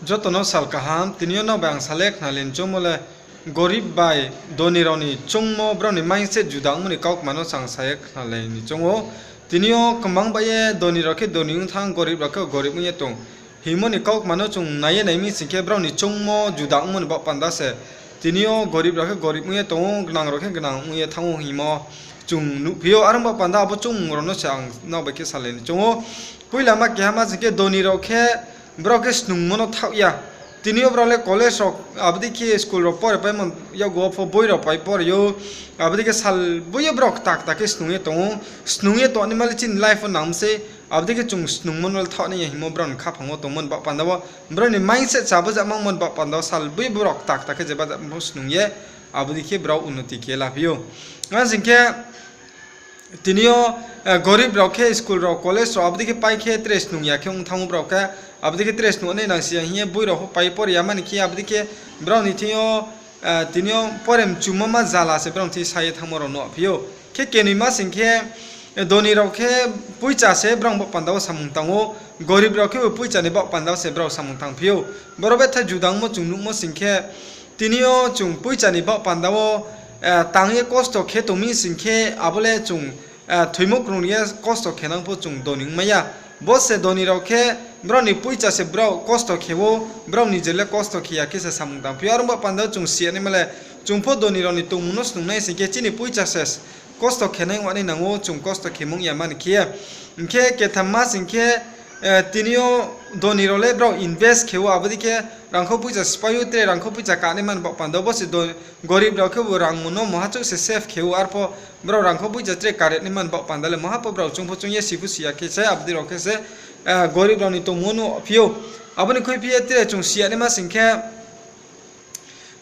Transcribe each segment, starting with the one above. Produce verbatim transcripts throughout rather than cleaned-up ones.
Joto no sal kaham, tini yo nrao bai ang sa le khnalai ni choungmo le, gorib bai doni rao ni choungmo, brao ni mindset juda ongmo ni kaukma no se ang sa ye khnalai ni choung ou. Tini yo kmang bai ye doni rao khe doni ong thanng, gorib rao khe gorib ong ye tong hingmo ni kaukma no chung nai ye nai mi sing khe, brao ni choungmo juda ongmo ni baoh panda se. Tini yo gorib rao khe gorib ong ye tong ou, gnang rao khe gnang ong ye thanng ou hingmo chung nuhphi ou. Are ong baoh panda abo choungmung rao no se ang nrao bai khe salai ni choung ou. Poila ma keha ma sing khe, doni rao khe, brao khe snungmo no thaoh ya. Tini yo brao le college rao, abo dei khe school rao pore paimo, yakgu wo pho boi rao pai pore ou. Abo dei khe sal boi yo brao kta kta khe snung ye tong ou. Snung ye tongnaima le chini life wo nang mi sei. Abo dei khe chung snungmo no le thaoh nai ya hingmo brao ni khaphang wo tongmo ni baoh panda wo, brao ni mindset se abo jama ongmo ni baoh panda wo sal boi yo brao kta kta khe jeba jama pho snung ye, abo dei khe brao unnoti khe laphi ou. Ang sing khe, tini yo, gorib rao khe school rao, college rao abo dei khe pai khe tre snung ya khe ong thanng ou brao khe, abo dei khe tre snung nai nang si ya hing ye boi rao pho pai pore ya mani khe, abo dei khe brao ni thing yo, tini yo pore mchumo ma jala se brao ni thing sa ye thanngmo rao nuhphi ou. Khe kenoima sing khe, doni rao khe poicha se brao ni baoh panda wo samung tang ou, gorib rao khe bo poicha ni baoh panda wo se brao samung tangphi ou. Boro betha juda ongmo chung nuhmo sing khe, tini yo chung poicha ni baoh panda wo, tang ye kosto khe tong mi sing khe, abo le chung, thoimo krung ye kosto khe nang pho chung doni ongmai ya. Bo se doni rao khe, brao ni poicha se brao kosto khe ou, brao ni je le kosto khe ya khe se samung tangphi ou. Are ong baoh panda wo chung si ya naima le, chung pho doni rao ni tongmung no snung nai sing khe chini poicha se kosto khe nai ong nai nang ou, chung kosto khe mung ya mani khe. Hing khe kethamma sing khe, tini yo doni rao le brao invest khe ou, abo dei khe rangkho poicha sphái ou, tre rangkho poicha kanaima ni baoh panda wo. Bo se gorib rao khe bo rangmung no muha chouh se save khe ou, arpho brao rangkho poicha tre kare naima ni baoh panda le muha pho brao choung pho choung ye si pho si ya khe se, abo dei rao khe se, gorib rao ni tongmung wo nuhphi ou. Abo ni khuiphi ye tre chung si ya naima sing khe,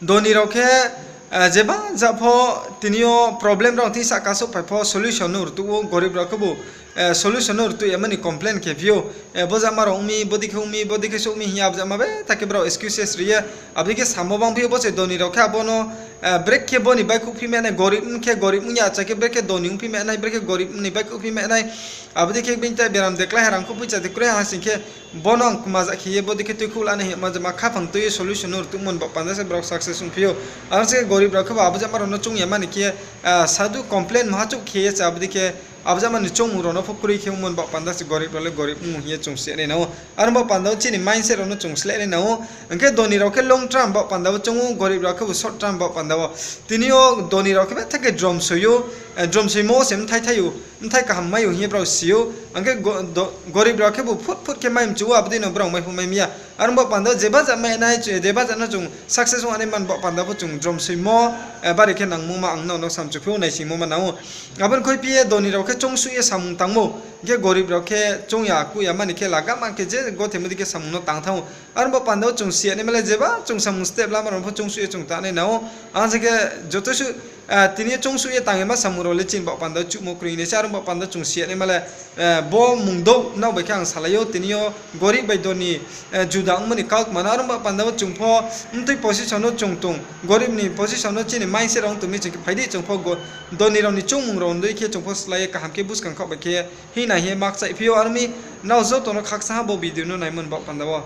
doni rao khe, jeba ja pho tini yo problem rao thing sahka souhphai pho solution no rtuh ou, gorib rao khe bo, solution no rtuh ya mani complain khe phi ou. Bo jama rao ong mi, bo dei khe ong mi, bo dei khe souh mi hing ye abo jama betha khe brao excuses ri ye, abo dei khe samo bang phi ou. Bo se doni rao khe abo no, brekhe bo ni baihkhouh phi ma nai, gorib ong khe gorib ong ya, acha khe brekhe doni ongphi ma nai, brekhe gorib ni baihkhouh phi ma nai. Abo dei khe bini tai beram de klái ha, rangkho poicha de kroi ha sing khe, bo no ang kma ja khe ye bo dei khe tuikhouh la nai hing ye ma jama khaphang tui ye solution no rtuhmo ni baoh panda se brao success ongphi ou. Aro se gorib rao khe bo abo jama rao no choung ya mani khe, sadu complain muha chouh khe ye se abo dei khe, abo jama ni choungmung rao no pho kroi khe ongmo ni baoh panda se gorib rao le gorib ong hing ye chung si ya nai nang ou. Aro baoh panda wo chini mindset rao no chung sleh nai nang ou. Hing khe doni rao khe long term baoh panda wo choung ou, gorib rao khe bo short term baoh panda wo. Tini yo doni rao khe betha khe dromsoimo wo se bthai thai ou, bthai kaham mai ou hing ye brao si ou. Ang khe gorib rao khe bo phut phut khe mai mchu ou, abo dei no brao mai pho mai mi ya. Aro baoh panda wo jeba ja mai nai, jeba ja no chung success ong nai mani baoh panda pho chung dromsoimo, bari khe nangmo ma ang nrao no samchuphi ou, naisingmo ma nang ou. Abo ni khuiphi ye doni rao khe choungsuh ye samung tangmo, hing khe gorib rao khe choung ya kuh ya mani khe lagama khe je gothemo dei khe samung no tang thanng ou. Aro baoh panda wo chung si ya naima le jeba chung samung step lama rao no pho choungsuh ye chung tang nai nang ou. Ang se khe joto suh, tini yo choungsuh ye tang ye ma samung rao le chini baoh panda wo chuhmo kroi nai se. Aro baoh panda wo chung si ya naima le, bo mungdouh nrao bai khe ang salai ou, tini yo gorib bai doni, juda ongmo ni kaukma no. Aro baoh panda wo chung pho mtui position no chung tong, gorib ni position no chini mindset rao ong tong mi sing khe, phai di chung pho doni rao ni choungmung rao ndei khe chung pho slái ye kaham khe buskang khaoh bai khe hing nai hing ye ma kchaihphi ou. Aro mi nrao joto no khakchangha bo video no naimo ni baoh panda wo